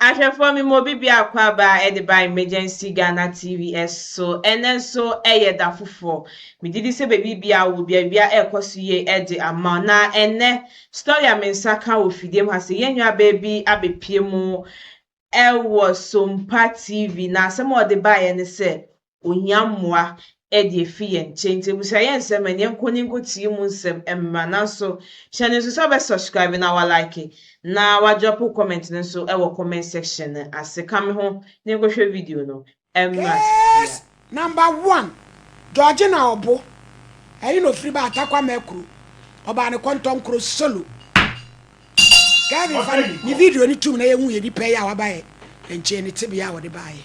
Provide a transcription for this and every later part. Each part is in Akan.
Ahwɛfoɔ me ma obi biako aba a ɛde ba Emergency Ghana TV so. Ɛnɛ nso ɛyɛ da foforɔ. Megye di sɛ baabi biara wɔ bia bia ɛrekɔ so yie ɛde ama wo. Na ɛnɛ story a me nsa ka wɔ fidie mu ha sɛ yɛn nua baa bi abɛpie mu ɛwɔ Sompa TV na asɛm a ɔde baeɛ ne sɛ ohia mmoa de afi yɛn nkyɛn. Nti abusua yɛn nsɛm ɛne yɛnkɔ ne nkɔtie mu nsɛm mmra. Nanso hyɛ no nso sɛ wobɛ subscribe na wa like na wa drop comment no nso ɛwɔ comment section no ase. Ka me ho ne nkɔhwɛ video no mmra. Case number one, Georgina Ɔbo, ɛyi na ofiri ba Atakwa Mɛkuro, ɔbaa ne kɔntɔnkoro solo. Kevin fa ne video ne tum na yɛhu yɛ nipa yi a waba yɛ nkyɛn ne tebea a wɔde baayɛ.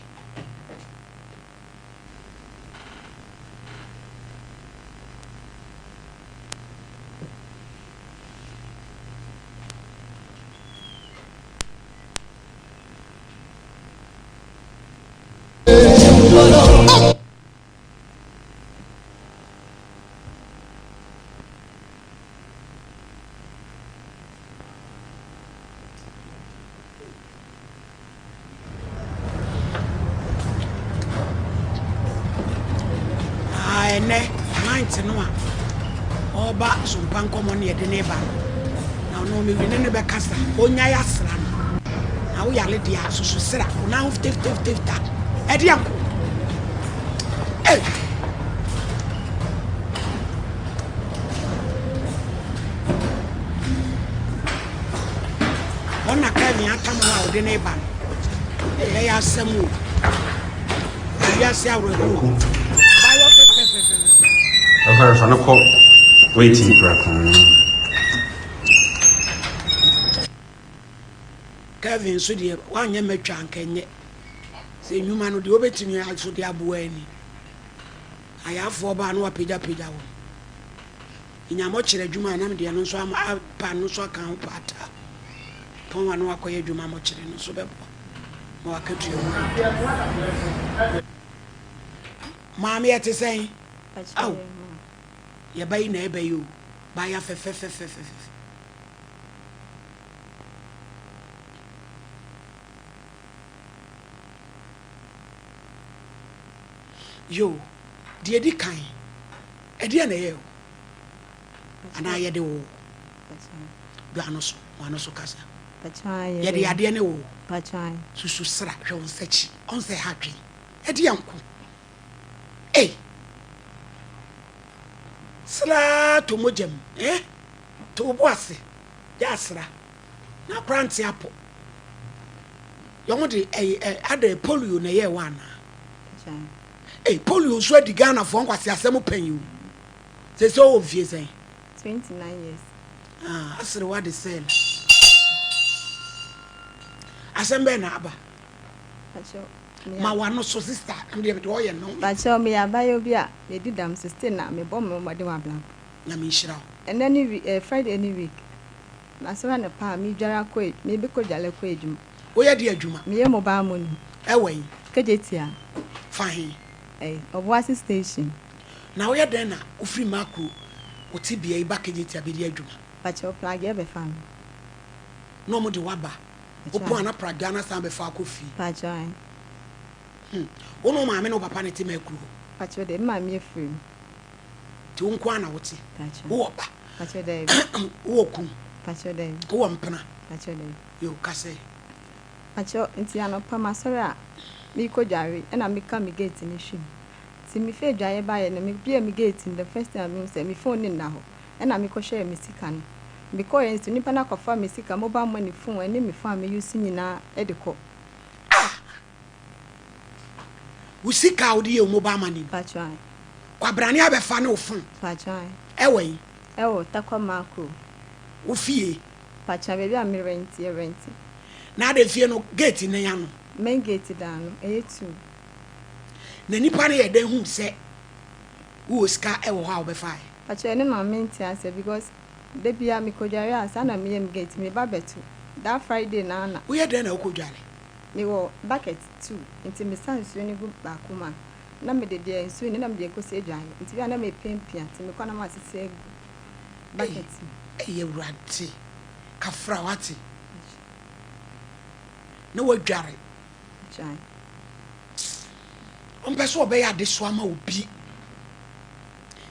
Ah, ɛnɛ client no a ɔreba sompa nkɔmmɔ ne yɛde ne ba no na ɔno mewi ne ne bɛkasa ɔnya yɛ asra no na woyare deɛ a soso sra wo nan ho fitafitafita ɛdeɛ nko Hey! Wɔn na Kevin atam no a ɔde ne ba no. Ɛyɛ asɛm o. Wiase awerɛhoɔ. Abayewa fɛfɛfɛfɛ. Ɛkɔrɛ fa no kɔ waiting prɛko. Kevin nso deɛ wanyɛ mɛtwa anka nyɛ. Sɛ nnwuma no deɛ wobɛtumi nso de aboa ani. Ayafoɔ baa na wapagyapagya wɔn. Nyamɔkyerɛ adwuma a na deɛ no nso ama apa no nso aka ho paata. Pɔn a na wakɔyɛ adwuma mɔkyerɛ no nso bɛboa ma wakatua mu ayɛ. Maame ɛte sɛn? Ao, yɛba yi na ɛbɛ yi o. Baayɛ fɛfɛfɛfɛfɛ. Yo, deɛ di kan, ɛdeɛ na ɛyɛ o? Anaa yɛde wo? Do ano so, ano so kasa. Yɛde adeɛ ne wo. Susu sra, hwɛ wo nsa akyi, ɔnsɛ ha dwen. Ɛdeɛ nko. Ei! Sra to mogya mu, eh? To wo bo ase, gya asra. Na akora nte apɔ. Yɛn de ɛyɛ ɛ adɛ polio na ɛyɛ wɔ anaa? Ei, polio nso adi Ghanafoɔ nkwasi asɛm pɛn yi o. Sɛ sɛ ɔwɔ mfie sɛn? 29 years. Ah, asere wa de sɛl. Asɛm bɛn na aba? Ma w'ano so sister, ɛm deɛ mede ɔyɛ no. Pakyɛ meyɛ abayewa bi a medi dam so still na mebɔ me mmɔden wɔ abrabɔ. Nyame nhyira wo. Ɛnɛ ne week, eh, Friday ne week. Masɔre anɔpa a medware akɔ, mebɛkɔ dware akɔ adwuma. Woyɛ de adwuma? Meyɛ mobile money. Ɛwɔ yi? Kejetia. Fa he? Eh, Obuasi station. Na woyɛ dɛn na wofiri Makro wo te bea yi ba Kejetia bɛdi adwuma? Pakyɛ Pragya bɛfa me. Na ɔmo de wo aba? Wopɔn a na Pragya no asan bɛfa akɔ fie? Pakyɛ ae. Wo ne wo maame ne wo papa ne te Makro hɔ? Pakyɛ de, me maame afiri mu. Nti wo nko ara na wote? Pakyɛ. Wowɔ ba? Pakyɛ daabi. Wowɔ kunu? Pakyɛ daabi. Wowɔ mpena? Pakyɛ daabi. Yo, kasɛ. Pakyɛ nti anɔpa masɔre a mekɔ dware ɛna meka me gate no hwim. Nti mefɛ adwaeɛ baeɛ no mebie me gate no, the first thing a mehu sɛ me phone ne nna hɔ. Ɛna mekɔhwɛɛ me sika no. Mekɔɛ nso nipa no akɔfa me sika, mobile money phone ɛne me phone a me use nyinaa ɛde kɔ. Ah! Wo sika a wode yɛ wo mobile money no? Pakyɛ ae. Kwabrane abɛfa ne wo phone? Pakyɛ ae. Ɛwɔ yi? Ɛwɔ Takwa Makro. Wo fie? Pakyɛ baabi a me rent, yɛ rent. Na ade fie no gate ne ano? Main gate da ano, ɛyɛ two. Na nipa no yɛ dɛn hu sɛ wowɔ sika ɛwɔ hɔ a wobɛfaeɛ? Pakyɛ ɛno na mente aseɛ because da bia mekɔdware a saa na meyɛ me gate, meba bɛto. That Friday naa na. Woyɛ dɛn na wokɔdware? Mewɔ bucket two nti mesa nsuo no gu baako mu a na mede deɛ nsuo no na mede akɔsi adwaeɛ nti bi a na mepiapia nti mekɔ na masesa agu bucket mu. Ei Awurade, kafra wate. Na wadware. Ɔmpɛ sɛ ɔbɛyɛ adesoa ma obi.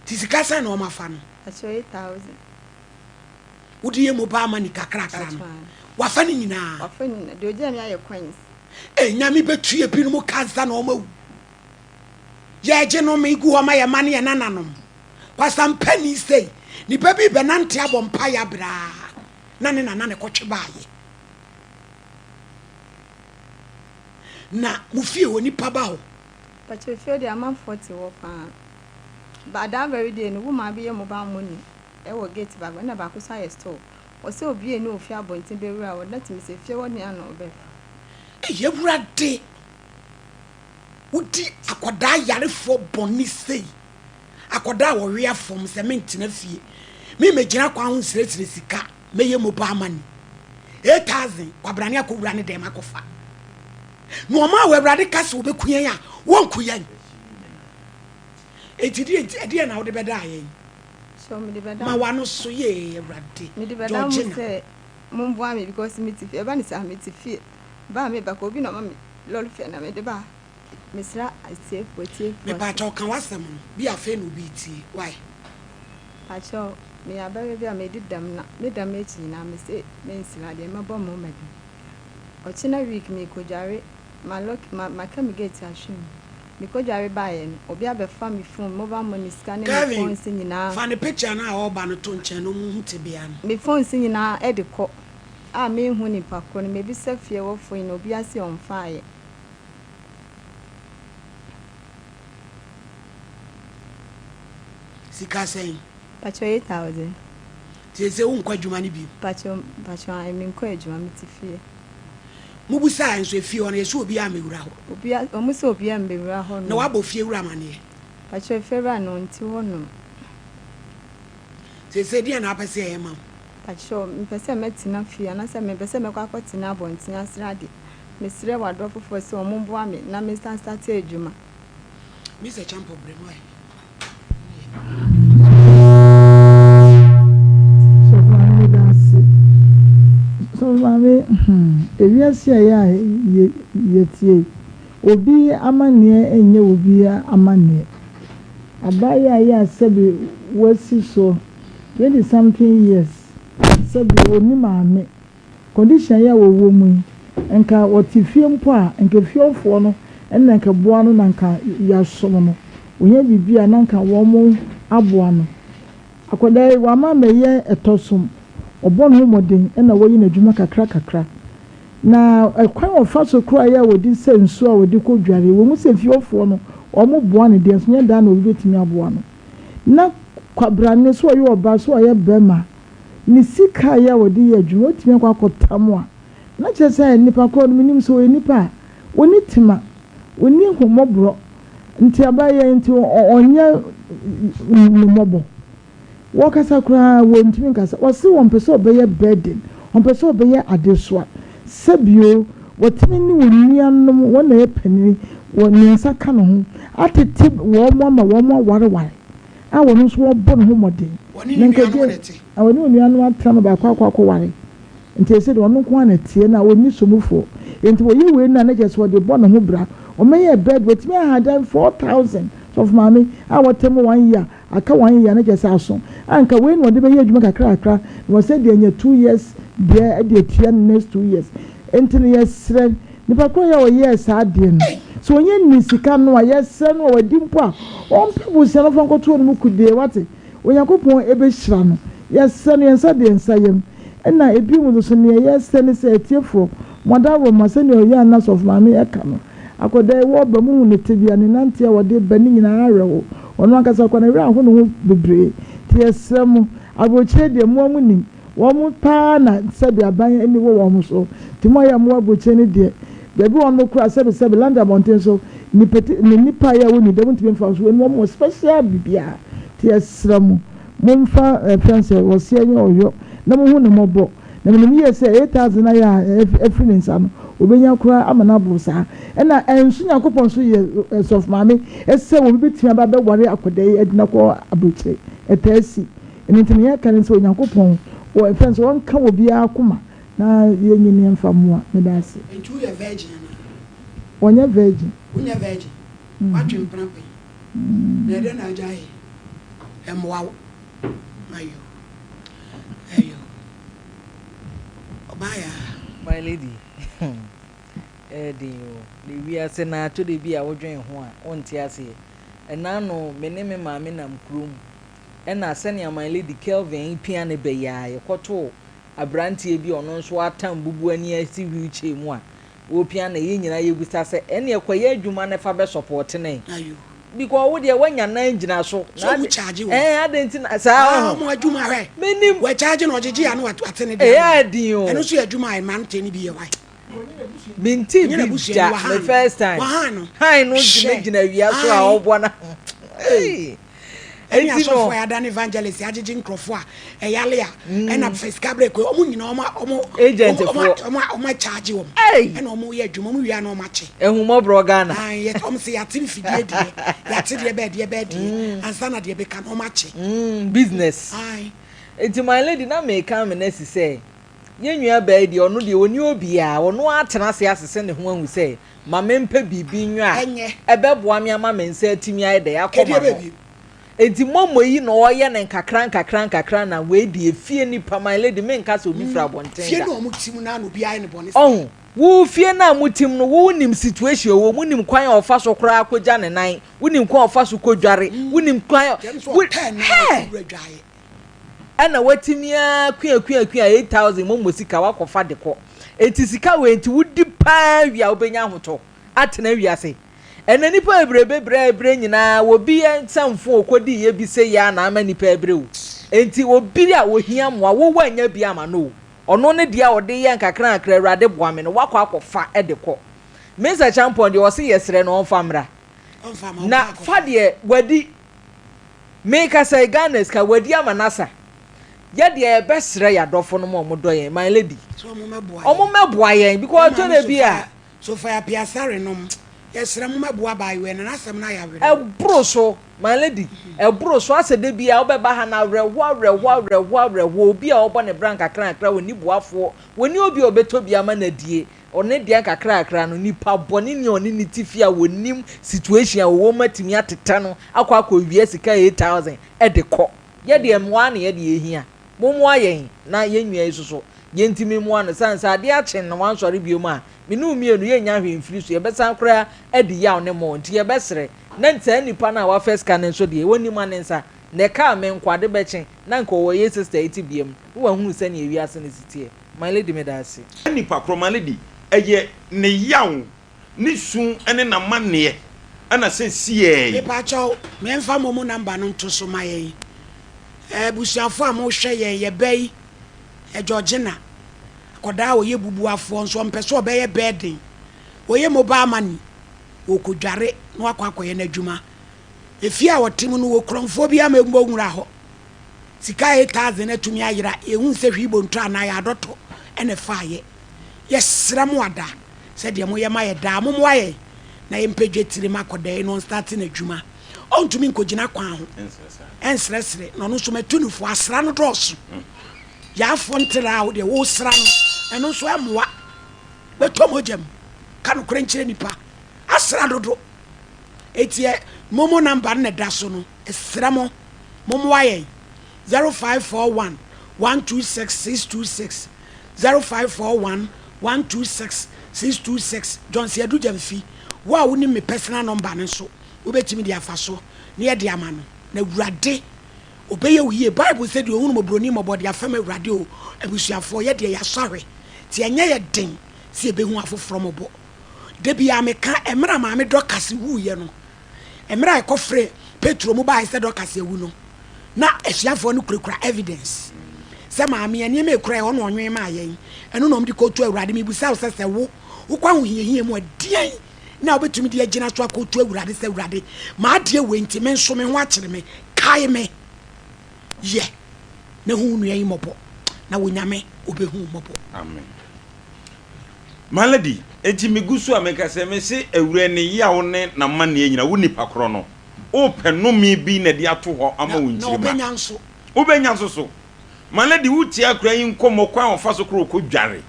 Nti sika sɛn na ɔmafa no? Akyerɛ 8,000. Wode yɛ mobile money kakrakra no, wafa ne nyinaa? Wafa ne nyinaa. Deɛ ɔgyaa mi ayɛ coins. Ee, Nyame bɛtu ebinom ka ansa na wɔawu. Yɛregye nnome gu hɔ ma yɛn mma ne yɛn nananom. Kwasampani sei, nipa bi rebɛnante abɔ mpaeɛ abrɛ a na ne nana na ɛkɔtwe baeɛ. Na mo fie hɔ nipa ba hɔ? Pakyɛ fie deɛ amanfoɔ te hɔ paa. But that very day no, woman bi yɛ mobile money ɛwɔ gate baako ɛna baako nso ayɛ store. Ɔsɛ obie ne ofie abɔnten bɛwura hɔ na tumi sɛ fie hɔ nea na ɔbɛfa. Ei Awurade, wodi akwadaa yarefoɔ bɔne sei, akwadaa a ɔwea fam sɛ mentena fie, memmɛgyina kwan ho nsrɛsrɛ sika, mɛyɛ mobile money 8000 kwabrane akɔwura ne dɛm akɔfa. Na ɔma a Awurade ka sɛ ɔbɛku yɛn a, wɔnku yɛn. Enti deɛ nti ɛdeɛ na wode bɛdaa yɛn? So mede bɛda Ma w'ano so yee Awurade. Mede bɛda mo Georgina. sɛ momboa me because mete fie ɛba ne saa mete fie ba a meba kɔ obi na ɔma me lɔre fare na mede ba mesra atiefoɔ atiefoɔ sɛ. Mepaakyɛw ka w'asɛm no bi afei na obi retie why. Pakyɛw meyɛ abaayewa bi a medi dɛm na me dɛm akyi nyinaa mese mensra adeɛ mɛbɔ mo ma bi ɔkyena week merekɔdware ma lock ma maka me gate ahwe mu. Mekɔdware baeɛ no, obi abɛfa me phone, mobile money sika ne me Kevin, phones nyinaa. fa ne picture no a ɔreba no to nkyɛn na ɔmo nhu tebea no. Me phones nyinaa de kɔ a menhu nipa korɔ no, mabisa fie hɔ foɔ nyinaa, obiara se ɔmfaeɛ. Sika sɛn? Pakyɛ 8000. Seesei wonkɔ adwuma no bio? Pakyɛ, pakyɛ ae, menkɔ adwuma, mete fie. Mobisaeɛ nso, efie hɔ no, yɛse obiara mmɛwura hɔ. Obia, wɔn se obiara mmɛwura hɔ Na nom. wabɔ fie wura amaneɛ? Pakyɛ fie wura no, ɔnte hɔ nom. Seesei deɛn na wopɛ sɛ yɛyɛ ma wo? Pakyɛ, mepɛ sɛ mɛtena fie anaasɛ mepɛ sɛ mɛkɔ akɔtena abɔnten asra adeɛ. Mesrɛ w'adɔfofoɔ sɛ wɔn mmoa me na mensan starte adwuma. Mister Champɔ brɛ mu ayɛ. Sɔfo maame meda ase. Sɔfo maame hmm ewiase a ɛyɛ a yɛtie yi obi amaneɛ nyɛ obi amaneɛ. Abaayewa yi a sɛbi wasi soɔ 20 something years sɛbi ɔnni maame Condition yi a wɔwɔ mu yi, nka wɔte fie mpo a, nka fiefoɔ no na nka boa no na nka yɛasom no. Wɔhia biribi a na nka wɔn aboa no. Akwadaa yi, wama ammɛyɛ ɛtɔsom. Ɔbɔ ne ho mmɔden na wayi n'adwuma kakra kakra. Na ɛkwan a ɔfa so koraa yɛ a wɔde sɛ nsuo a wɔde kɔ dware. Ɛwɔ mu sɛ fiefoɔ no wɔn boa no deɛ, nso nyɛ daa na obi bɛtumi aboa no. Na kwabrane, sɛ ɔyɛ ɔbaa, sɛ ɔyɛ barima, ne sika a ɛyɛ a ɔde yɛ adwuma, watumi akɔ akɔtam a, na kyerɛ sɛ nipa korɔ no menim sɛ ɔyɛ nipa a ɔnni tema, ɔnni ahummɔborɔ, nti abayɛ nti ɔnyɛ no mmɔbɔ. Wɔkasa koraa wɔntumi nkasa, wɔse wɔmpɛ sɛ ɔbɛyɛ burden, ɔmpɛ sɛ ɔbɛyɛ adesoa. Sɛbio wɔtumi ne wɔn nuanom, wɔn na ɛyɛ panini, wɔ ne nsa ka ne ho, atete wɔn ama wɔn awareware. a ɔno nso ɔbɔ ne ho mmɔden. Wɔne Na ne nka nuanom gye na ɛte. a ɔne onuanom atena ma baako akɔ akɔware. Nti ɛsɛ deɛ ɔno nko ara na ɛteɛ na ɔnni somufoɔ. Enti wɔyɛ wei no a na kyerɛ sɛ ɔde bɔ ne ho bra. Ɔmɛyɛ bɛd watumi aha dan 4000 sɔfo maame a wɔtɛ mu one year aka one year na kyerɛ sɛ aso a nka wei na ɔde bɛyɛ adwuma kakra kakra na wɔsɛ de anya 2 years deɛ de atua ne next 2 years. Enti no yɛsrɛ Nipa korɔ yi a ɔyɛɛ saa adeɛ no, sɛ ɔnya nni sika no a, yɛsrɛ no a wadi mpo a, ɔmpɛ bosea no mfa nkɔto hɔ nom kudee, wate? Onyankopɔn bɛhyira no. Yɛsrɛ no, yɛn nsa deɛ nsa yam. Ɛna ebiom nso so, neɛ yɛsrɛ ne sɛ, atiefoɔ, mo adaworoma, sɛdeɛ ɔyɛ a na Sɔfo Maame ɛka no, akwadaa yi, wɔreba, mohu ne tebea, ne nanteɛ a ɔde ba, ne nyinaa awerɛho. Ɔno ankasa koraa, ne werɛ aho ne ho bebree. Nti yɛsrɛ mo, aburokyire deɛ, mo ara monim, Wɔn paa na sɛbe aban ani wɔ wɔn so. Nti mo a yɛ a mowɔ aburokyire no deɛ, baabi wɔ hɔ koraa sɛbe sɛbe London abɔnten so, nnipa ti ne nnipa a yɛ a wɔnni dɛm ntumi mfa so, wɔn wɔ special biribiara. Nti yɛsrɛ mo, momfa ɛfrɛ no sɛ ɔseɛ nyɛ ɔyɔ na monhu no mmɔbɔ. Na menim yie sɛ 8000 no ayɛ a afiri ne nsa no, ɔbɛnya koraa ama no aboro saa. Ɛna ɛnso Nyankopɔn nso yɛ Sɔfo Maame sɛ obi bɛtumi aba abɛware akwadaa yi agyina kɔ aburokyire. Ɛtaa si. Ɛno nti nea yɛka ne sɛ Onyankopɔn wɔ ɛfɛn sɛ ɔnka obiara akoma Na yɛnyi ne mfa mmoa. Meda ase. Nti woyɛ virgin anaa? Wɔnyɛ virgin. Wonyɛ virgin? Woatwe mpena pɛn? Na ɛdɛn na agyae? Ɛmmoa wo. Ayo. Ayo. Ɔbaa yaa. My lady, ɛyɛ den o. Na wiase no atɔ da bi a wodwen ho a, wonte aseɛ. Ɛna ano, me ne me maame nam kurom. Ɛna sɛnea my lady Kelvin pia ne bɛ yi a, yɛkɔtoo aberanteɛ bi a ɔno nso atam bubuani asi wheelchair mu a wɔpia na yɛn nyinaa yɛbisa sɛ ɛne ɛkɔyɛ adwuma no fa bɛ support ne because wo deɛ woanya nan gyina so. So mo charge wo? Ɛɛ, adɛn nti na saa? Ɔho mo adwuma hwɛ. Menim. Wɔ charge na ɔgyegye ya no wate ne deɛ. Ɛyɛ adin o. Ɛno nso yɛ adwuma a mmerante no bi yɛ wae. Minti bi da me first time. Wahan no. Han no gyina gyina awia so a ɔboa na. Ɛne asɔfoɔ a yɛada no evangelist agyegye nkurɔfoɔ a ɛyale a ɛna fɛ sika berɛ kɔ ɔmo nyina ɔmo ɔmo agent foɔ ɔmo ɔmo akyagye wɔn ɛna ɔmo yɛ adwuma ɔmo wia na ɔmo akye. Ehumɔborɔ Ghana. Ayi yɛ ɔmo sɛ yɛate mfidie deɛ yɛate deɛ bɛɛ deɛ bɛɛ deɛ ansa na deɛ bɛka no ɔmo akye. Business. Ayi. Eti my lady, na meka me na si sɛ yɛn nua baa yi deɛ, ɔno deɛ ɔni obiara, ɔno atena ase asese ne ho ahu sɛ ma mempɛ biribi nwa a ɛbɛboa me ama me nsa atumi ayɛ dɛ akɔ ma no. Enti mɔmɔ yi na ɔyɛ ne nkakra nkakra nkakra na wei deɛ fie nipa, my lady, menka sɛ obi firi abɔnten Fie da. na ɔmo ti mu na na obi ayɛ ne bɔne. Ɔho wo fie no a motim no, wo nim situation wɔ mu, nim kwan a ɔfa so koraa kɔgya ne nan, wonim kwan a ɔfa so kɔdware, wonim kwan a Yɛn nso ɔpɛɛ na hɛ ɔwura dwaeɛ. Ɛna watumi ara kua kua kua 8000 mɔmɔ sika wakɔfa de kɔ. Eti sika wei nti wodi paa wie a, wobɛnya ahotɔ atena wiase. Ɛnɛ nipa bebrebe brɛ brɛ nyinaa, obi nsɛmfo okodi yɛ bi sɛ yɛ na ama nipa brɛ o. Enti obi a ohia mmoa, wo wanya bi ama no o. Ɔno ne deɛ a ɔde yɛ nkakra nkakra, Awurade boa me no, wakɔ akɔfa de kɔ. Mensa Champon deɛ, ɔse yɛsrɛ no ɔmfa mmra. Na fa deɛ wadi meka sɛ Ghana sika wadi ama nasa. Yɛ deɛ yɛbɛsrɛ yɛ adɔfo no ma ɔmo dɔ yɛn, my lady. Ɔmo mɛboa yɛn because ɔtɔ de bi a. Sophia Piasare nom, yɛsrɛ mo mɛboa abaayewa na n'asɛm no ayɛ awerɛhoɔ. Ɛboro so, my lady, ɛboro so asɛ de bi a wobɛba ha na awerɛhoɔ awerɛhoɔ awerɛhoɔ awerɛhoɔ. Obi a ɔbɔ ne bra nkakra nkakra, wɔni boafoɔ, wɔni obi a ɔbɛtɔ bi ama no adie. Ɔne deɛ nkakra nkakra no, nipa bɔne ni a ɔne ne ti fie a wɔnim situation a wɔwɔ mu atumi atetɛ no akɔ akɔ sika 8000 ɛde kɔ. Yɛdeɛ mmoa na yɛde yɛhia mommoa yɛn na yɛn nua yi soso yɛntumi mmoa no san sɛ adeɛ akye na wansɔre bio mu a, me ne mmienu yɛnnya hwee mfiri so, yɛbɛsan koraa adi yaw ne mmɔ. Nti yɛbɛsrɛ na saa nipa no a wafa sika no nso deɛ, wɔnim ne nsa na ɛkaa me nko ade bɛkye na nka ɔwɔ yɛ sister yi ti biam na wahunu sɛnea ewiase no si teɛ. My lady, meda ase. Nipa korɔ, my lady, ɛyɛ ne yaw ne su ne n'amanneɛ ɛna sɛ siɛ yi. Mepakyɛw, memfa mo mu number no nto so ma yɛn. Abusuafo a mohwɛ yɛn, yɛba yi, Georgina, akwadaa a ɔyɛ bubuafoɔ nso ɔmpɛ sɛ ɔbɛyɛ burden. Ɔyɛ mobile money, ɔrekɔdware na wakɔ akɔyɛ n'adwuma. Efie a ɔte mu no, wɔ kurɔmfoɔ bi ama mmɔ nwura hɔ. Sika 8000 atumi ayera, yɛhu sɛ hwii bonto anaa yɛ adɔtɔ ɛna ɛfaayɛ. Yɛsrɛ mo ada sɛdeɛ moyɛ ma yɛ daa, mommoa yɛn na yɛmpɛ dwetire ma akwadaa yi na ɔnstarte n'adwuma. Ɔntumi nkɔgyina kwan ho ɛnsrɛsrɛ, na ɔno nso matu no fo, asra no dɔɔso. Yaafoɔ ntere a wodeɛ wosra no, ɛno nso ɛmmoa. Bɛtɔ mogya mu, ka nokorɛ nkyerɛ nipa. Asra dodo. Eti ɛ momo number no na ɛda so no, ɛsrɛ mo, mommoa yɛn. 0541 126 626, 0541 126 626. Johnson Adu Gyamfi, wo a wonim me personal number no nso, wobɛtumi de afa so na yɛde ama no. Na Awurade ɔbɛyɛ wo yie. Bible sɛ deɛ ɔhunu mmɔborɔni mmɔbɔ de afɛm Awurade o. Abusuafoɔ, yɛdeɛ yɛasɔ ahwɛ, nti ɛnyɛ yɛ den sɛ yɛbɛhu afoforɔ mmɔbɔ. Da biara meka, mmerɛ a maame Dorcas wuiɛ no, mmerɛ a ɛkɔfrɛ Petro mu baeɛ sɛ Dorcas awu no, na asuafoɔ no kurakura evidence sɛ maame yɛn nneɛma ekura yɛ ɔno ɔnwen maa yɛn, ɛno na ɔmo de kɔtu Awurade. Mebusa wo sɛ, sɛ wo wokɔ ahohiahia mu a, deɛn na wobɛtumi de agyina so akɔtu Awurade sɛ, Awurade, maadeɛ wei nti me nso me ho akyere me, kae me yɛ na hu wo nua yi mmɔbɔ, na wo Nyame wobɛhu wo mmɔbɔ. Amen. My lady, enti megu so a meka sɛ mese awura ne yaw ne n'amanneɛ nyina, wo nipa korɔ no, wopɛ nnome bi na de ato hɔ ama na wo na nkyirima. Ɔbɛnya nso. Wobɛnya nso so. My lady wo tie akora yi nkɔmmɔ kwan a ɔfa so koro kɔ dware.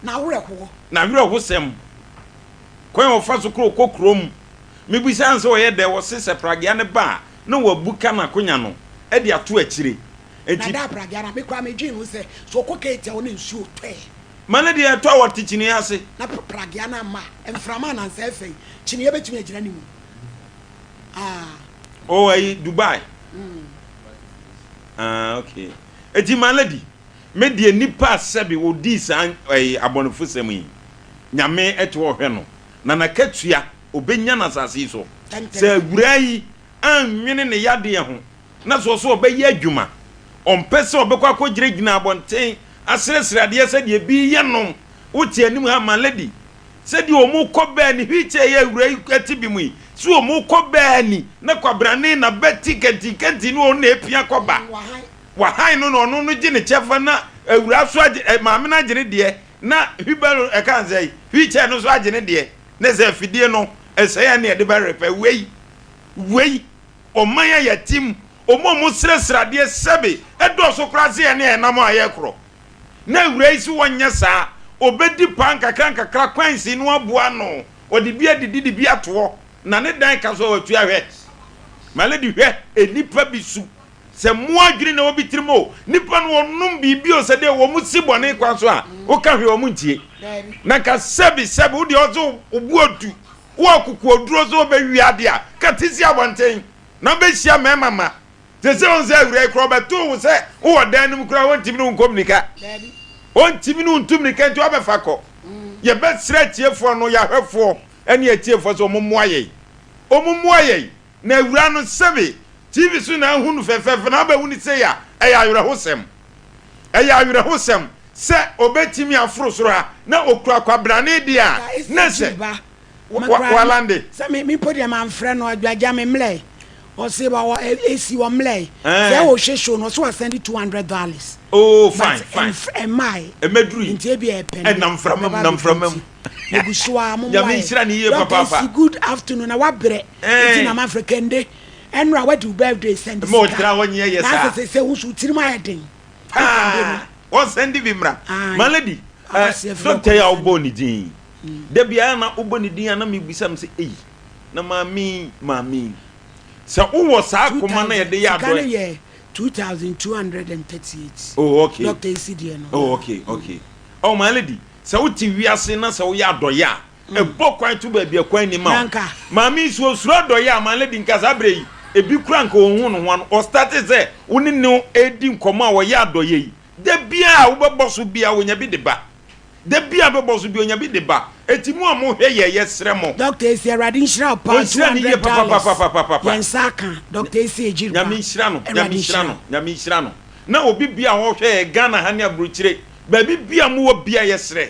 N'awerɛhoɔ. N'awerɛhosɛm. Kwan a ɔfa so koro kɔ kurom. Me bisa no sɛ ɔyɛ dɛn ɔse sɛ pragea no ba a na wabu ka n'akonya no de ato akyire. Na Enti. da pragea no a me koraa me dwen ho sɛ sɛ ɔkɔ Katy a ɔne nsuo tɔ ɛ. My lady ɛtɔ a ɔte kyiniiɛ ase. Na pragea no amma a mframa anansa ɛfɛ yi kyiniiɛ bɛtumi agyina ne mu ah. Oh ayi Dubai. Ah okay. Eti my lady, me deɛ nipa a sɛbe odii saa ɛyi abɔnefosɛm yi, Nyame ɛte hɔ ɔhwɛ no, na n'akatua obenya no asase yi so. Sɛ awuraa yi annwene ne yadeɛ ho, na sɛ ɔsɛ ɔbɛyɛ adwuma, ɔmpɛ sɛ ɔbɛkɔ akɔgyinagyina abɔnten asrɛsrɛ adeɛ sɛdeɛ ebi yɛ no, wote anim ha my lady, Sɛdeɛ wɔn kɔ bɛɛ ni wheelchair yi awura yi te bi mu yi, sɛ wɔn kɔ bɛɛ ni na kwabrane na bɛ ti kɛntinkɛntin no wɔn na epia kɔ ba. Wahan no na ɔno no gye ne kyɛfa na awura so agye ɛ maame no agye ne deɛ na wheelbarrow ɛka nsɛ yi wheelchair no so agye ne deɛ ne sɛ afidie no ɛsɛe a ne yɛde bɛ repɛ wei wei ɔman a yɛte mu wɔn a wɔn srɛsrɛ adeɛ sɛbe ɛdɔɔso koraa sɛ yɛne ɛnam a yɛkorɔ. Na awuraa yi se wɔnyɛ saa, obedi paa nkakrankakra kwansin no aboa ano, ɔde bi adidi de bi ato hɔ, na ne dan ka so a watua hwɛ. My lady hwɛ nnipa bi su, sɛ mmoa adwene na ɛwɔ bi tirim o, nnipa no wɔnom biribi o, sɛ deɛ wɔn si bɔne kwan so a, woka hwee wɔn ntie. Na nka sɛbi sɛbi wo deɛ ɔse wo bo adu, wo akokoɔduro sɛ wobɛwia adeɛ a, ka te si abɔnten na wobɛhyia mmarima ma. Sese wohu sɛ awuraa yi koraa ɔbɛtoo wo sɛ wowɔ dan no mu koraa wɔntumi ne wo nkɔ mmirika. Ɔntumi ne wo ntu mmirika nti wabɛfa kɔ. Yɛbɛsrɛ atiefoɔ no, yɛahwɛfoɔ ne atiefoɔ sɛ wɔn mmoa yɛn. Wɔn mmoa yɛn. Na awuraa no sɛbe TV so na ahu no fɛfɛɛfɛ na abɛhu no sei a, ɛyɛ awerɛhosɛm. Ɛyɛ awerɛhosɛm sɛ ɔbɛtumi aforo soro ha na ɔkura kwabrane deɛ a, na sɛ. Walande. Sɛ me me mpo deɛ manfrɛ no agya me mlɛe ɔse wa wɔ esi wɔ mlɛe sɛ wɔ hwɛ show no ɔse wa send $200. Oh fine fine. Ɛmmae. Ɛmɛduru yi. Nti ebi ɛpɛ no. Ɛnam mframa mu nam mframa mu. Egu so a mo Nyame nhyira ne yie papaapa. Doctor esi good afternoon na wabrɛ. Nti na manfrɛ kende. Ɛnora wadi wo birthday send sika. Ɛma ɔtra hɔ nyɛ yɛ saa. Na sɛ sɛ wo so tirim ayɛ den. Paa wɔnsɛnde bi mmra. My lady, eh, doctor yi a wobɔɔ ne din yi, da biara na wobɔ ne din a na mebisa me sɛ, ei, na maame yi, maame yi, sɛ wowɔ saa koma na yɛde yɛ Sika no adɔe. yɛ 2,238. Oh, okay. Doctor yi si deɛ no. Oh, okay, okay. Oh, my lady, sɛ wote wiase na sɛ woyɛ adɔeɛ a, Ɛbɔ kwan to baabi a kwan nni ma wo. Maame yi sɛ ɔsuro adɔeɛ a, my lady nka saa berɛ yi ebi koraa nka ɔnhu ne ho ano. Ɔstartee sɛ wo ne no redi nkɔmmɔ a ɔyɛ adɔeɛ yi, da biara a wobɛbɔ so biara ɔnya bi de ba. Da biara a wobɛbɔ so biara ɔnya bi de ba. Enti mo a mohwɛ yɛn yɛsrɛ mo. Doctor Esi Awurade nhyira wo paa Ɔnhyira ne yie $200 papapapapapa. yɛn nsa aka Doctor Esi Egyirba Nyame nhyira no, Awurade Nyame nhyira nhyira no, wo. Nyame nhyira no. Na obi biara a ɔhwɛ yɛn Ghana ha ne aburokyire, baabi biara a mowɔ biara yɛsrɛ.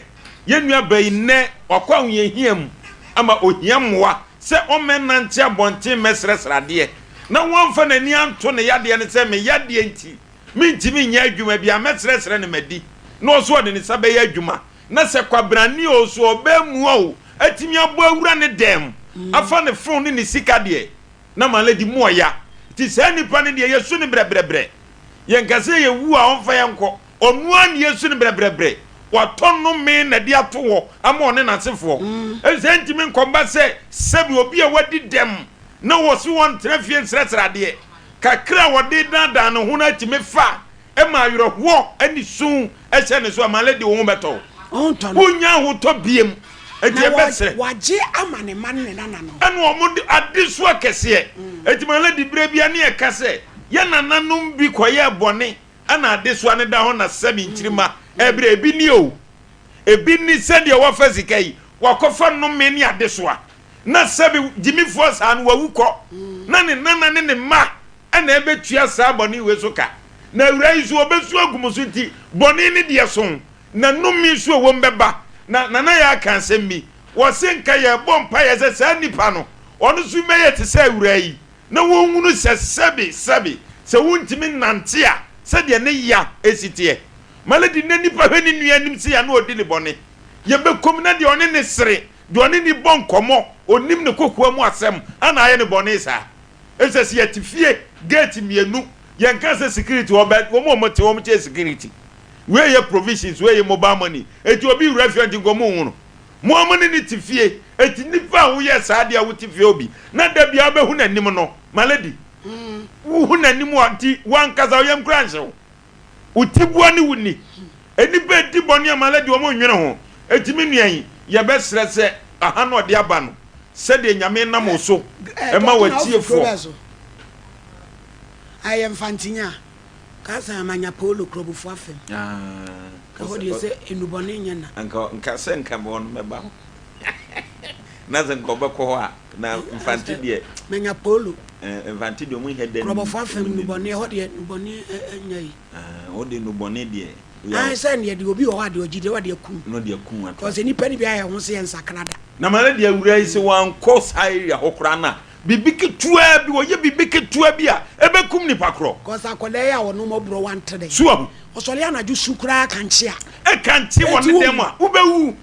Yɛn nuabaa yi nnɛ wakɔ ahohiahia mu ama ohia mmoa sɛ ɔmmɛnante abɔnten mmɛsrɛsrɛ adeɛ na wamfa n'ani anto ne yadeɛ no sɛ me yadeɛ nti mentumi nyɛ adwuma biara mɛsrɛsrɛ no madi na ɔso ɔde ne nsa bɛyɛ adwuma na sɛ kwabrane o so ɔbɛmua o atumi abɔ awura ne dan mu afa ne fon ne ne sika deɛ na ma lady mu ɔya nti saa nipa no deɛ yɛsu no brɛbrɛbrɛ yɛnka sɛ yɛwu a ɔmfa yɛnkɔ Ɔno ara na yɛsu no brɛbrɛbrɛ. Watɔ nnome na ɛde ato hɔ ama ɔne n'asefoɔ. Efisɛ ɛntumi nkɔba sɛ sɛbi obi a wadi dɛm na wɔse ɔntena fie nsrɛsrɛ adeɛ. Kakra a ɔde daadaa ne ho no atumi fa ma awerɛhoɔ ne su hyɛ ne so a, ma lady wo ho bɛtɔ wo. Wonnya ahotɔ biom. Enti yɛbɛsrɛ. Na wagye ama ne mma ne ne nananom. Ɛna wɔde adesoa kɛseɛ. Enti ma lady berɛ biara ne yɛka sɛ yɛn nananom bi kɔyɛɛ bɔne Ɛna adesoa no da hɔ na sɛbi nkyirimma ɛbrɛ ebi ni o ebi ni sɛdeɛ wafa sika yi wakɔfa nnome ne adesoa na sɛbi gyimifoɔ saa no wawu kɔ na ne nana ne ne mma ɛna ɛbɛtua saa bɔne wei so ka na awura yi so ɔbɛsu agu mo so nti bɔne ne deɛ so na nnome so ɛwom bɛba na nana yɛ aka asɛm bi wɔse nka yɛbɔ mpaeɛ sɛ saa nipa no ɔno so mɛyɛ te sɛ awura yi na wɔnhunu sɛ sɛbe, sɛbe, sɛ wontumi nnante a, sɛdeɛ ne ya si teɛ. Malady, nnɛ nipa hwɛ ne nua anim sei a na ɔdi ne bɔne. Yɛbɛkɔ mu na deɛ ɔne no sere, deɛ ɔne no bɔ nkɔmmɔ, ɔnim ne kokoa mu asɛm, ana ayɛ no bɔne saa? Ɛfiri sɛ, sɛ yɛte fie, gate mmienu, Yɛnka sɛ security wɔ but wɔn a wɔte hɔ wɔn kyɛ security. Wei yɛ provisions, wei yɛ mobile money. Eti obi wura fie a nti nka wɔn nhu no. Mo a mo ne no te fie, eti nipa a woyɛ saa adeɛ a wote fie hɔ bi na da biara wobɛhu n'anim no, my lady, wohu n'anim a nti w'ankasa wo yam koraa nhye wo. Wo tiboa ne wo ni. Nnipa edi bɔne a my lady wɔn nnwene ho. Eti me nua yi, yɛbɛsrɛ sɛ aha na ɔde aba no, sɛdeɛ Nyame nam wo so ma w'atiefoɔ. Ayɛ mfantinya. Kasa manya polo krɔbofo afem. Ɛhɔ deɛ sɛ nnubɔne nyɛ na. Anka nka sɛ nka wɔn mɛba hɔ. Na sɛ nka ɔbɛkɔ hɔ a na mfante deɛ. Manya polo. Mfante deɛ ɔmo nhɛ dɛ. Krɔbɔfo afem nnubɔne ɛhɔ deɛ nnubɔne nyɛ yi. Wo de nnubɔne deɛ. Ae sɛ neɛ deɛ obi wɔ hɔ a deɛ ɔgye deɛ ɔde akum. Na ɔde akum ato. Cause nnipa no bi ayɛ ho sɛ yɛn nsakra da. Na ma ne deɛ awura yi sɛ wankɔ saa area hɔ koraa no a Biribi ketewaa bi, wɔyɛ biribi ketewa bi a, ɛbɛkum nipa korɔ. Cause akwadaa yi a ɔnom aburɔ wantere. So wahu? Ɔsɔre anadwo su koraa kankye a. Ɛkankye wɔ ne dan mu a, wobɛwu.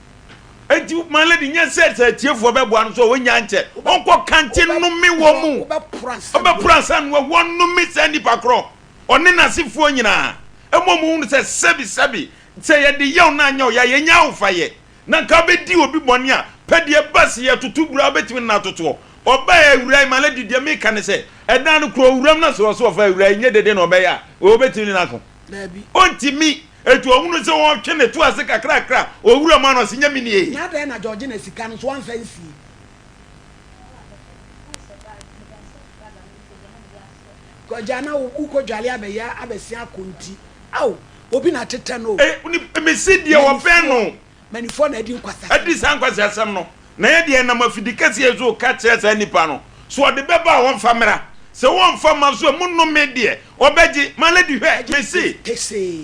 Enti my lady, nyɛ sɛ sɛ atiefoɔ bɛboa no so a ɔnnya nkyɛ. Ɔnkɔ kankye nnome wɔn mu. Ɔbɛporo ansa na wawu. Ɔnnome saa nipa korɔ, ɔne n'asefoɔ nyinaa. Ɛma wɔn hunu sɛ sɛbi sɛbi, sɛ yɛde yaw no anyɛ wo ya, yɛnyɛ awofayɛ. Na nka wobɛdi obi bɔne a, pɛ deɛ ɛba se yɛtoto bura a wobɛtumi ne no atotoɔ. Ɔbaeɛ awura yi, my lady, deɛ meka ne sɛ, ɛdan no kura owuram na sɛ ɔse ɔfa awura yi, nyɛ dede na ɔbɛyɛ a, wobɛtumi ne no ako? Daabi. Ɔntumi. Enti ɔhunu sɛ wɔretwe ne to ase kakrakra, owura mu a na ɔse, nyɛ me nie. Na adɛn na Georgina sika no nso wamfa nsie? Kɔ gya na wokɔ dwale abɛyɛ abɛsen akɔ nti ao obi na atetɛ no o. E, mese deɛ wɔbɛn no. Manifoɔ na adi nkwasasɛm. Adi saa nkwaseasɛm no. Na yɛ deɛ yɛnam afidi kɛseɛ so reka kyerɛ saa nipa no, sɛ ɔde bɛba a ɔmfa mmra, sɛ ɔmfa mma nso a emu nnome deɛ, ɔbɛgye. My lady hwɛ, mese,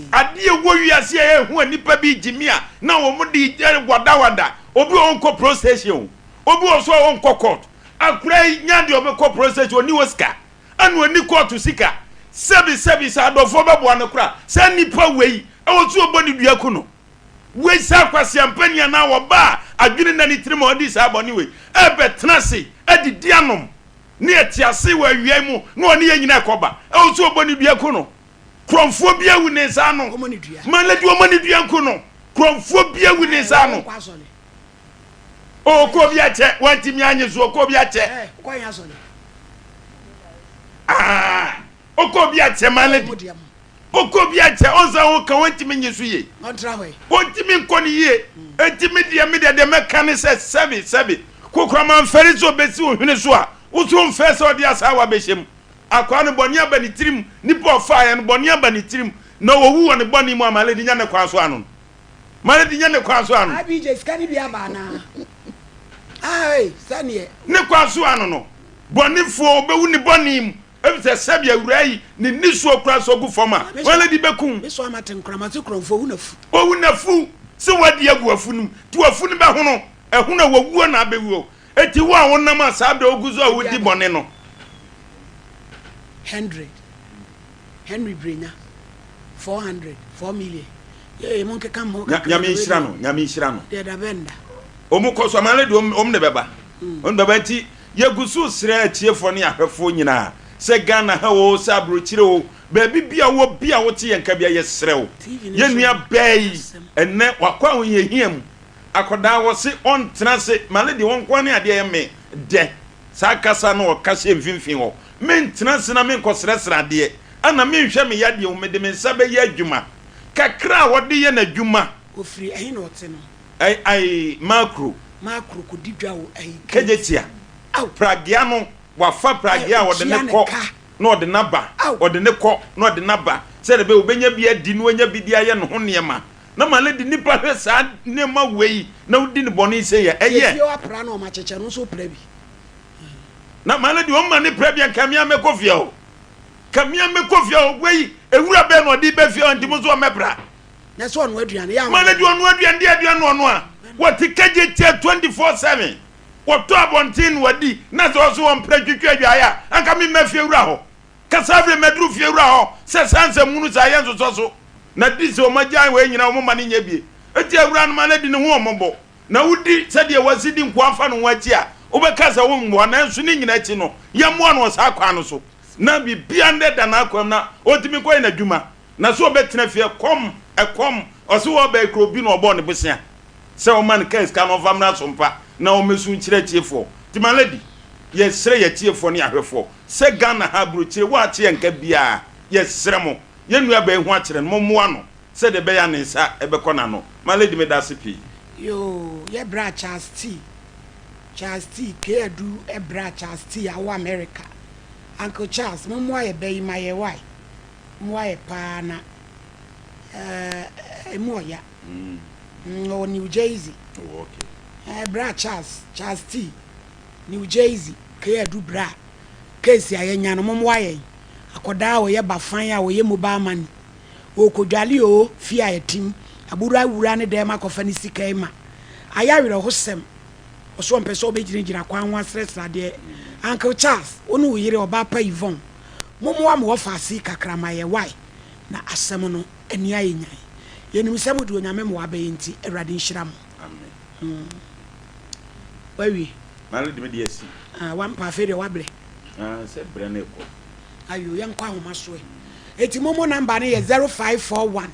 adeɛ ɛwɔ wiase a ɛyɛ hu a nnipa bi regye me a na wɔn de wadawada, obi wɔ hɔ ɔnkɔ police station o, obi wɔ so a ɔnkɔ court, akora yi nya deɛ ɔbɛkɔ police station, ɔnni hɔ sika, ɛna ɔnni court sika, sɛbi sɛbi sɛ adɔfoɔ bɛboa no koraa, saa nipa wei, ɛwɔ sɛ ɔbɔ ne dua ku no. Wei saa kwaseampani anaa ɔbaa a adwene nna ne tirim a ɔdi saa bɔne wei ɛrebɛtena ase adidi anom ne ɛte ase wɔ awia yi mu na ɔne yɛn nyinaa ɛkɔba ɛwɔ sɛ ɔbɔ ne dua ku no. Korɔmfoɔ bi awu ne nsa ano. Ma lady ɔmmɔ ne dua nku no. Korɔmfoɔ bi awu ne nsa ano. Ɔkɔ obi akyɛ wantumi anye so ɔkɔ obi akyɛ. Ah, ɔkɔ obi akyɛ ma lady. Ɔkɔ bi akyɛ ɔnsa ho ka ɔntumi nye so yie. Ɔntumi nkɔ no yie. Enti me deɛ me deɛ deɛ mɛka ne sɛ sɛbe sɛbe kokoram amfɛre sɛ ɔbɛsi wo hwene so a wo so mfɛre sɛ ɔde asaawa bɛhyɛ mu. Akwaa no bɔne aba ne tirim, nipa a ɔfaaeɛ no bɔne aba ne tirim na ɔwu wɔ ne bɔne mu a ma lady nya ne kwan so ano no. Ma lady nya ne kwan so ano. IBJ sika no bi aba anaa? Aai sɛneɛ. Ne kwan so ano no. Bɔnefoɔ ɔbɛwu ne bɔne mu. Efisɛ sɛdeɛ awuraa yi ne nisuo koraa sɔ gu fam a, hwan na de bɛku? Me so ama te nkorama se korɔmfoɔ wu n'afu. Owu n'afu sɛ wadi agu afu no mu, nti w'afu no bɛhono, ɛhono a w'awuo na abɛwuo. Enti wo a wonam a saa berɛ wogu so a wodi bɔne no. Hundred, Henry Brenya, 400, 4 million. Yee, monkeka mo ho kakra. Nyame nhyira no, Nyame nhyira no. Deɛ da bɛn da. Ɔmo kɔ so amane deɛ ɔmo ne bɛba. Ɔmo ne bɛba nti yɛgu so srɛ atiefoɔ ne ahwɛfoɔ nyinaa sɛ Ghana ha oo sɛ abrokyire oo baabi bia wɔ bia wote yɛn nka bia yɛsrɛ wo yɛn nua baa yi ɛnɛ wakɔ ahohiahia mu akɔdaa wɔse ɔntena ase male deɛ ɔnkoa ne adeɛ yɛ me dɛ saa kasa no ɔka hyɛ mfimfini hɔ mentena ase na menkɔ srɛsrɛ adeɛ ɛna menhwɛ me yadeɛ ho mede me nsa bɛyɛ adwuma kakra a wɔde yɛ n'adwuma. Ofiri ɛhe na ɔte no? Ai ai Makro. Makro kɔdi dwa o ai Kate. Kegyetia. Ao. Pragea no wafa pragea a ɔde Ai no ɔtua ne kɔ ka. na ɔde no aba, Ao. ɔde no kɔ na ɔde no aba sɛdeɛ ɛbɛyɛ ɔbɛnya bi adi na wanya bi de ayɛ ne ho nneɛma. Na ma lady nipa hwɛ saa nneɛma wei na wodi no bɔne sei a, ɛyɛ. Efie hɔ apra na wɔn akyekyɛ no nso wopra bi. Na ma lady ɔmma ne pra bi a nka me ara mɛkɔ fie hɔ. Ka me ara mɛkɔ fie hɔ wei ewura bɛn na ɔde ba fie hɔ nti mo nso ɔmmɛpra. Na sɛ ɔnoa aduane yɛ a. Ma no de ɔnoa aduane de aduane na ɔnoa. Wɔte kagye tia 24/7. Wɔtɔ abɔnten na wɔadi na sɛ ɔso ɔmpra ntwitwi adwaeɛ a, anka memma fiewura hɔ. Ka saa berɛ maduru fiewura hɔ sɛ saa nsɛmhunu saa yɛ nsosɔ so. Na di sɛ wɔn agyae wei nyinaa wɔn mma no nyɛ bie. Enti awura no ma no adi ne ho wɔn bo. Na wodi sɛdeɛ wɔasi di nkoa fa ne ho akyi a, wobɛka sɛ wommoa nanso ne nyinaa akyi no, yɛmmoa no wɔ saa kwan no so. Na biribiara nnɛ da n'akwam na ɔntumi nkɔyɛ n'adwuma. Na sɛ ɔbɛtena fie ɛkɔm, ɛkɔm, ɔse ɔɔba yi koraa obi na ɔbɔɔ ne bosea sɛ ɔmma no kaa sika na ɔmfa mmra Sompa na ɔmmɛsu nkyerɛ atiefoɔ. Nti my lady, yɛsrɛ yɛatiefoɔ ne yɛahwɛfoɔ sɛ Ghana ha aburokyire woate yɛn nka biara, yɛsrɛ mo, yɛn nuabaa yi ho akyere no, mommoa no sɛdeɛ ɛbɛyɛ a ne nsa bɛkɔ n'ano. My lady, medase pii. Yoo yɛ bra Charles T Charles T K Adu bra Charles T awɔ America Uncle Charles mo mmoa yɛ bɛ yi ma yɛ wai mmoa yɛ paa na eh emu ɔya mm ɔwɔ New Jersey Oh okay. Eh bra Charles Charles T New Jersey K Adu bra case a yɛnya no mo mmoa yɛn akɔdaa a ɔyɛ bafan a ɔyɛ mobile money Ɔɔkɔdwale oo, fie a yɛtem, abura awura ne dɛm akɔfa ne sika yi ma. Ayɛ awerɛhosɛm. Ɔse ɔmpɛ sɛ ɔbɛgyinagyina kwan ho asrɛsrɛ adeɛ. Uncle Charles, wo ne wo yere ɔbaa pa Yvonne, mommoa mo wɔfa ase yi kakra ma yɛ wai na asɛm no ani ayɛ nyan. Yɛnim sɛ mode Onyame mmoa bɛyɛ nti Awurade nhyira mo. Amen. Wawie? Mare de me deɛ asi. Ah, wampa afei deɛ wabrɛ. Ah, sɛ brɛ no rekɔ. Ayo, yɛnkɔ ahoma so ɛ. Eti momo number no yɛ 0541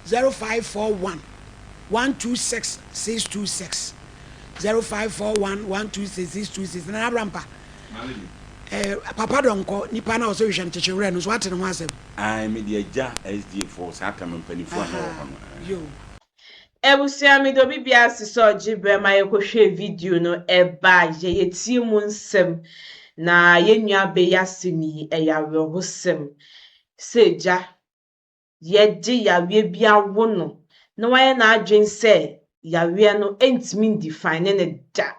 0541 126 626 0541 126 626 Nana Abrampa eh, Papa Dɔnkɔ nipa na ɔsɛ hwehwɛ no kyekye werɛ no nso wate ne ho asɛm. Ae me deɛ agya SDA foɔ saa tam mpanifoɔ a na wɔ hɔ no ae. Yo. Abusua meda obi biara ase sɛ ɔgye berɛ ma yɛkɔhwɛɛ video no ɛbaeɛ yɛtie mu nsɛm na yɛn nua bɛ yi asɛm yi ɛyɛ awerɛhosɛm sɛ agya yɛde yareɛ bi awo no na wayɛ n'adwene sɛ yareɛ no ɛntumi ndefine no da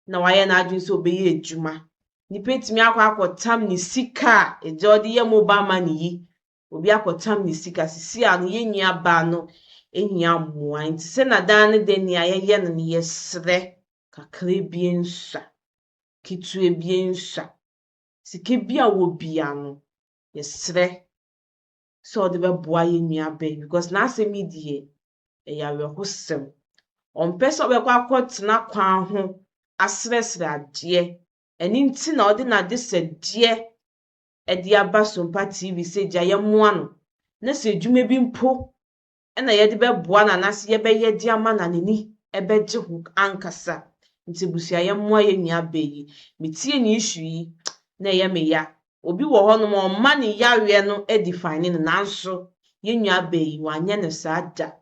na wayɛ n'adwene sɛ ɔbɛyɛ adwuma nipa atumi akɔ akɔtam ne sika a ɛgya ɔde yɛ mobile money yi obi akɔtam ne sika. Sisi a no yɛn nua baa no hia mmoa nti sɛ na daa ne dɛ nea yɛyɛ no no yɛsrɛ kakra bi nsua, ketewa bi nsua. Sika bi a wɔ bia no yɛsrɛ sɛ ɔde bɛboa yɛn nua baa yi because n'asɛm yi deɛ ɛyɛ awerɛhosɛm. Ɔmpɛ sɛ ɔbɛkɔ akɔtena kwan ho asrɛsrɛ adeɛ. Ɛno nti na ɔde n'adesɛdeɛ de aba Sompa TV sɛ gya yɛmmoa no na sɛ adwuma bi mpo na yɛde bɛboa no anaasɛ yɛbɛyɛ de ama no a n'ani bɛgye ho ankasa. Nti abusua yɛmmoa yɛn nua baa yi. Metie ne issue yi na ɛyɛ me ya. Obi wɔ hɔnom a ɔmma ne yareɛ no define no nanso yɛn nua baa yi wanyɛ no saa da.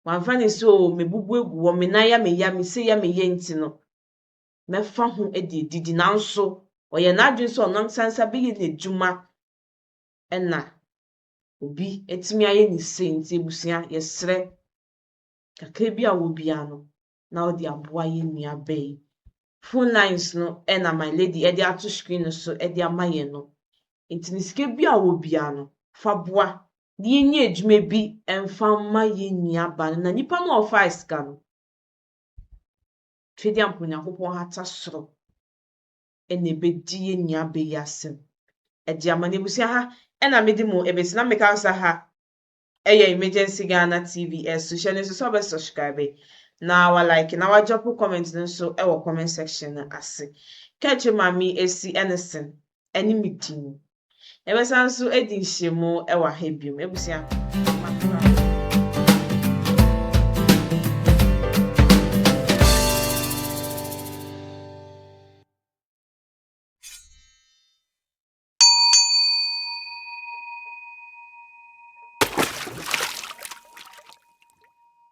Wamfa no sɛ oo mebubu agu hɔ, me nan yɛ me ya, me sei yɛ me ya nti no mɛfa ho de adidi nanso ɔyɛ n'adwene sɛ ɔno ankasa nsa bɛyɛ n'adwuma na obi atumi ayɛ ne sei nti abusua yɛsrɛ kakra bi a wɔ biara no na wode aboa yɛn nua bɛ yi. Phone lines no na my lady de ato screen no so de ama yɛn no nti ne sika bi a wɔ biara no fa boa na yɛnyɛ adwuma bi mfa mma yɛn nua ba no na nipa no a ɔfaa sika no Twedeampo Onyankopɔn hata soro na ɛbɛdi yɛn nua bɛ yi asɛm ɛde ama no. Abusua ha ɛna mede mo ɛbɛsi na meka sɛ ha ɛyɛ Emergency Ghana TV ɛso hyɛ no nso sɛ ɔbɛ subscribe na wa like na wa drop comment no nso ɛwɔ comment section no ase. Kɛkyɛ maame esi ɛne sen ɛne me din. Yɛbɛsan nso adi nhyiamu wɔ ha biom. Abusua, makra.